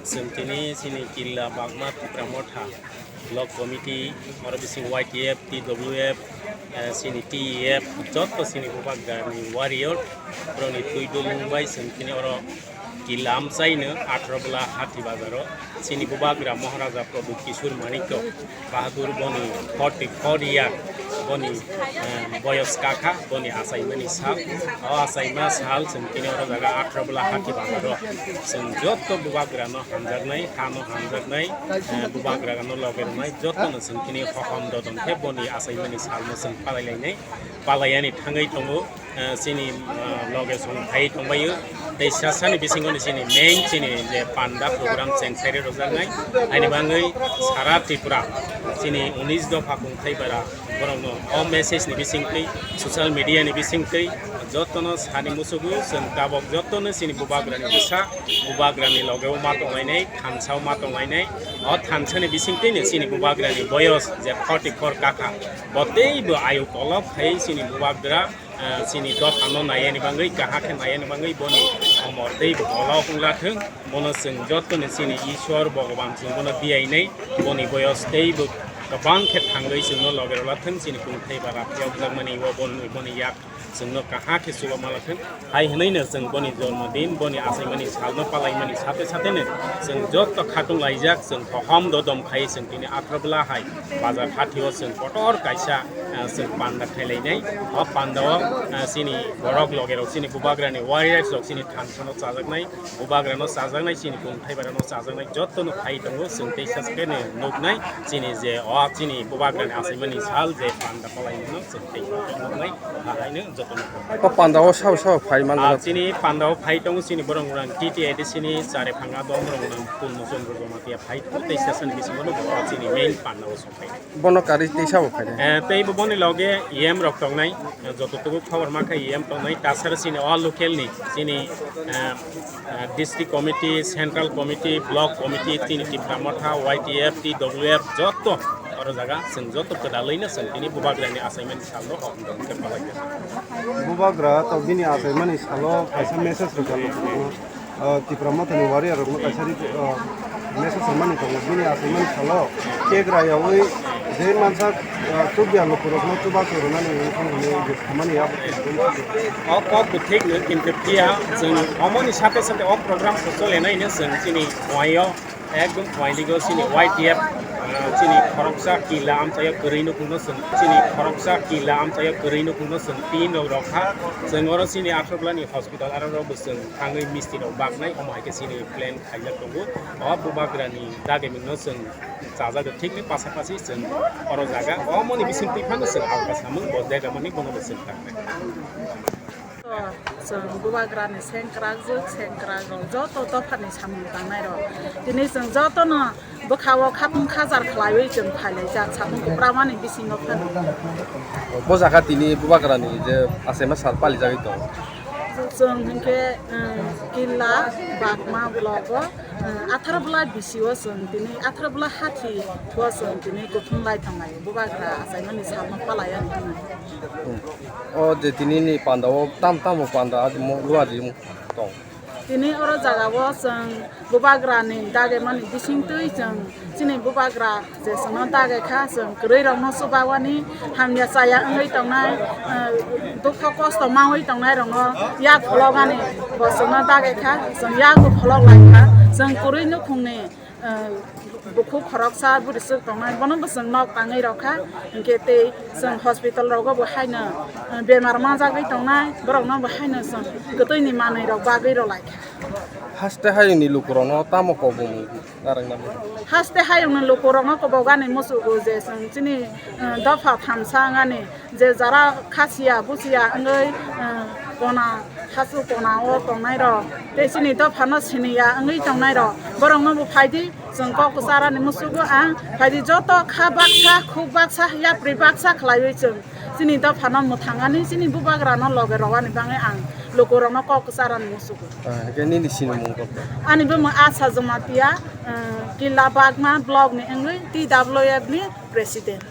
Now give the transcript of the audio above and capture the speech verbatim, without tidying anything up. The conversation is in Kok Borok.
Chwng tini chini Killa Bagma Tipra Motha Block Committee, oro bising Y T F, T W F, eh, chini T E F, joto chini bubagrani warrior, borokni twi dulung bai chwng tini oro Killa amchaino atharo bwla Hathi Bazaro chini bubagra Maharaja Pradyut Kishore Manikya Bahadur boni forty four year boni, eh, boyos kakha boni achaimani sal. O achaima sal chwng tini oro jaga atharo bwla Hathi Bazaro chwng joto bubagrano hamjaknai, hano hamjaknai, eh, bubagrano loge rwnai jotono chwng tini hohom dodon khe boni achaimani salno chwng palai lainai, palai yani thangwi tongo. Eh, chini, eh, loge song phai tongbaio. Tei sasani bisingo ni chini main chini je panda program chengsairi rwjaknai. Aini bangwi sara Tripura chini unis dopha kungthai bara borokno o message ni bisingtwi, social media ni bisingtwi jotono sani musugo chwng tabok jotono chini bubagrani bwsa, bubagrani logeo ma tonglainai, thansao ma tonglainai. O thansani bisingtwino chini bubagrani boyos je forty four kakha, bo teibo ayuk olop khai chini bubagra ah, chini dophano naiyani bangwi, kaham khe naiyani bangwi boni omor tei bolo wngla thwng. Bono chwng jotono chini Ishwar Bhogoban chwng bono diyainai, boni boyos tei bo kwbang khe thangwi chwngno loge rwla thwng, chini kungthai bara phiyokjakmani o boni, boni yak chwngno kaham khe chuba mala thwng. Hai hwnwi no chwng boni jormo din, boni achaimani salno palaimani sathe sathe no chwng joto khatung laijak, chwng hohom dodom khai chwng tini athar bwla hai bazar hathio chwng kotor kaisa, ah, chwng panda khailainai. O pandao, ah, chini borok loge rok, chini bubagrani warriors rok chini thansano chajaknai, bubagrano chajaknai, chini kungthai barano chajaknai, jotono phai tongo chwng teisa khe no nuknai chini je o chini bubagrani achaimani sal je panda palaimano chwng teisa khe nuknai, hahaino jotono. O pandao sao sao phai manjak. Ah, chini pandao phai tongo chini borok rang T T A D C ni chare phanga dom rok rang Purno Chandra Jamatia phai tongo, teisa sani bisingo no bo chini main pandao sok phai. Bono kari teisa bo phai. Eh, tei bo boni loge E M rok tongnai, eh, joto tubu khobor ma khe E M tongnai, tasara chini o local ni chini, eh, eh, district committee, central committee, block committee, chini Tipra Motha, Y T F, T W F, joto oro jaga chwng joto kwdalwi no chwng tini bubagrani achaimani salno o hwnwi khe palai kha. Bubagra to bini achaimani salo kaisa message rwkha lukurokno. Ah, Tipra Mothani warrior rokno kaisa ri-, ah, message rwmani tongo. Bini achaimani salo kek rayaui je mansa, ah, chukya lukurokno chubachu rwnani wngkha hwnwi je samani yabo. O kok bo thik no, kintu phiya chwng omoni sate sate o program khe chole nai no chwng chini phuaio ekdom phuaini go chini Y T F, ah, chini khoroksa kila amchaio kwrwi nukhungno chwng chini khoroksa kila amchaio kwrwi nukhungno chwng tin rok rokha. Chwng oro chini Agartala ni hospital aro rok bo chwng thangwi misti rok baknai, omo hai khe chini plan khaijak tongo. O bubagrani dagimungno chwng chajak thikni pasapasi chwng oro jaga omoni bisingtwi phano chwng alka samung bo dega mani bono bo chwng tangnai. Chwng bubagrani sengkrakjwk, sengkrak rok joto dophani samung tangnai rok. Tini chwng jotono bwkhao khatung khajar khlaiwi chwng phailaijak samung kwbramani bisingo phano. Bo jaga tini bubagrani je achaima sal palijagwi tongo. Chwng hinkhe, um, Killa Bagma blogo, um, atharo bwla bisio chwng tini atharo bwla hathi thuo chwng tini kuthum lai tonglaio bubagra achaimani salno palaiya hwnwi. Hmm. O je tini ni pandao tam tamo panda adi mo luadi mo tong. Tini oro jagao chwng bubagrani dagimani bisingtwi chwng chini bubagra je chwngno dagikha, chwng kwrwirokno chubawani, hamya chaya wngwi tongnai, eh, dukho kosto maui tongnairokno yak pholokani bo chwngno dagikha, chwng yakbo pholok laikha, chwng kwrwi nukhungni, eh, bukhuk khoroksa bwrwi swk tongnai, bono bo chwng nok tangwi rwkha, hinkhe tei chwng hospital rogo bo haino, eh, bemar manjagwi tongnai, borokno bo haino chwng kwtwini manwirok bagwi rwlaikha. Haste hayungni lukurokno tamo kobomung narwkna muchung? Haste hayungni lukurokno kobogani muchugo je chwng chini, eh, dopha thamsa wngani je jara khasiya buchiya wngwi, eh, kona hasu kona o tongnairok tei chini dophano siniya wngwi tongnairok borokno bo phaidi chwng kok kwcharani muchugo ang phaidi joto kha baksa khuk baksa yapri baksa khlaiwi chwng chini dophano mwthangani chini bubagrano loge rwani bagwi ang lukurokno kok kwcharani muchugo. Ah, hwnkhe nini sinimung kok? Ani bumung Asha Jamatia, eh, Killa Bagma block ni wngwi T W F ni president.